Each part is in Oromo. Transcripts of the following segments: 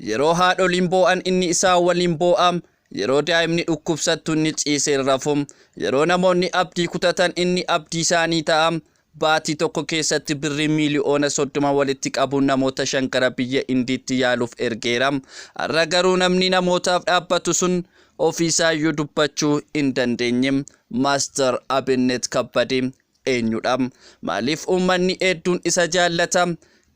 Yeroo haadholiin boo'an inni isaan waliin boo'a. Yeroo daa'imni dhukkubsattu inni ciisee hin rafu. Yeroo namoonni abdii kutatan inni abdii isaanii ta'a. Baatii tokko keessatti birrii miiliyoona 30 walitti qabuun namoota 5 gara biyya Indiitti yaaluuf ergeera. Har'a garuu namni namootaaf dhaabbatu sun ofiisaayyuu dubbachuu hin dandeenye. Master Abinnet Kabbadee eenyudha? Maaliif uummanni heedduun isa jaallata?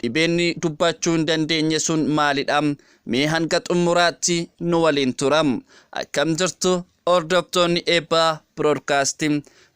Dhibeen dubbachuu hin dandeenye sun maalidha? Mee hanga xummuraatti nu waliin tura. Akkam jirtu hordoftoonni Eebbaa Broadcast?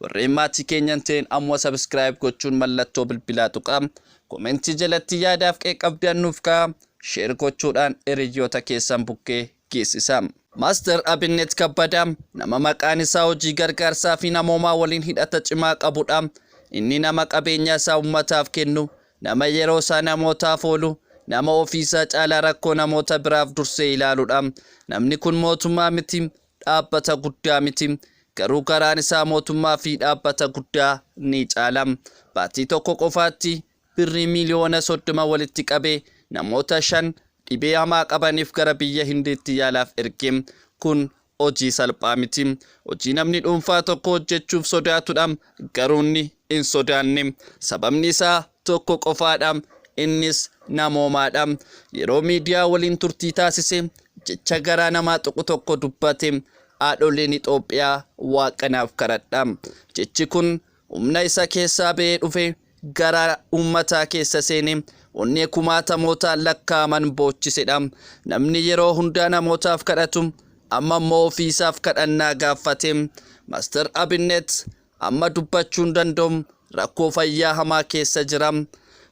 Warreen maatii keenya hin ta'in ammoo subscribe gochuun mallattoo bilbilaa tuqaa. Komentii jalatti yaadaaf qeeqabdan nuuf ka'a. Share gochuudhaan hiriyyoota keessan bukkee geessisa. Master Abinnet Kabbadaa nama maqaan isaa hojii gargaarsaa fi namoomaa waliin hidhata cimaa qabudha. Inni nama qabeenya isaa ummataaf kennu, nama yeroo isaa namootaaf oolu, nama ofii isaa caalaa rakkoo namoota biraaf dursee ilaaludha. Namni kun mootummaa miti, dhaabbata guddaa miti. Garuu garaan isaa mootummaa fi dhaabbata guddaa ni caala. Baatii tokko qofaatti birrii miiliyoona 30 walitti qabee namoota 5 dhibee hamaa qabaniif gara biyya Hindiitti yaalaaf erge. Kun hojii salphaa miti. Hojii namni dhuunfaa tokko hojjechuuf sodaatudha. Garuu inni hin sodaanne. Sababni isaa tokko qofaadha. Innis namoomaadha. Yeroo miidiyaa waliin turtii taasise jecha garaa namaa tuqu tokko dubbate. Haadholiin Itoophiyaa Waaqa naaf kadhadha. Jechi kun humna isa keessaa ba'ee dhufe garaa uummataa keessa seene onnee kumaatamootaan lakkaa'aman boochisedha. Namni yeroo hundaa namootaaf kadhatu amma immoo ofiisaaf kadhannaa gaaffate. Master Abinnet amma dubbachuu hin danda'u rakkoo fayyaa hamaa keessa jira.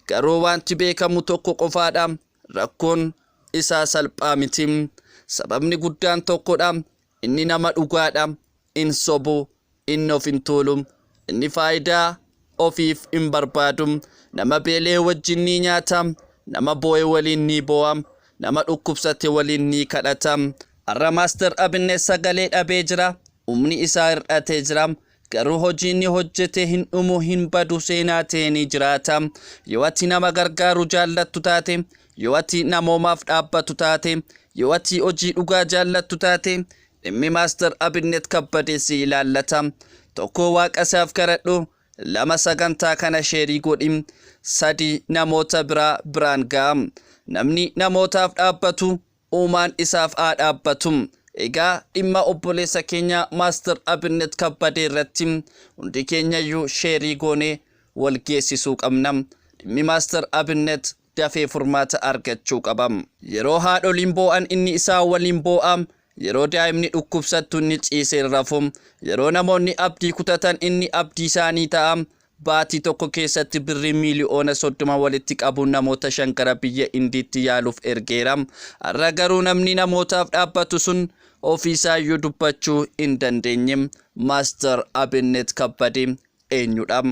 Garuu wanti beekamu tokko qofaadha. Rakkoon isaa salphaa miti. Sababni guddaan tokkodha. Inni nama dhugaadha. Hin sobu. Inni of hin tuulu. Inni faayidaa ofiif hin barbaadu. Nama beela'e wajjin ni nyaata. Nama boo'e waliin ni boo'a. Nama dhukkubsate waliin ni kadhata. Har'a Master Abinnet sagalee dhabee jira. Humni isaa hir'atee jira. Garuu hojii inni hojjete hin dhumu hin badu seenaa ta'ee ni jiraata. Yoo ati nama gargaaru jaallattu taate, yoo ati namoomaaf dhaabbatu taate, yoo ati hojii dhugaa jaallattu taate, dhimmi Master Abinnet Kabbadee si ilaallata. Tokko Waaqa isaaf kadhadhu. 2 sagantaa kana sheerii godhi. 3 namoota biraa biraan ga'a. Namni namootaaf dhaabbatu uumaan isaaf haa dhaabbatu. Egaa dhimma obboleessa keenya Master Abinnet Kabbadee irratti hundi keenyayyuu sheerii goonee wal geessisuu qabna. Dhimmi Master Abinnet dafee furmaata argachuu qaba. Yeroo haadholiin boo'an inni isaan waliin boo'a. Yeroo daa'imni dhukkubsattu inni ciisee hin rafu. Yeroo namoonni abdii kutatan inni abdii isaanii ta'a. Baatii tokko keessatti birrii miiliyoona 30 walitti qabuun namoota 5 gara biyya Indiitti yaaluuf ergeera. Har'a garuu namni namootaaf dhaabbatu sun ofiisaayyuu dubbachuu hin dandeenye. Master Abinnet Kabbadee eenyudha?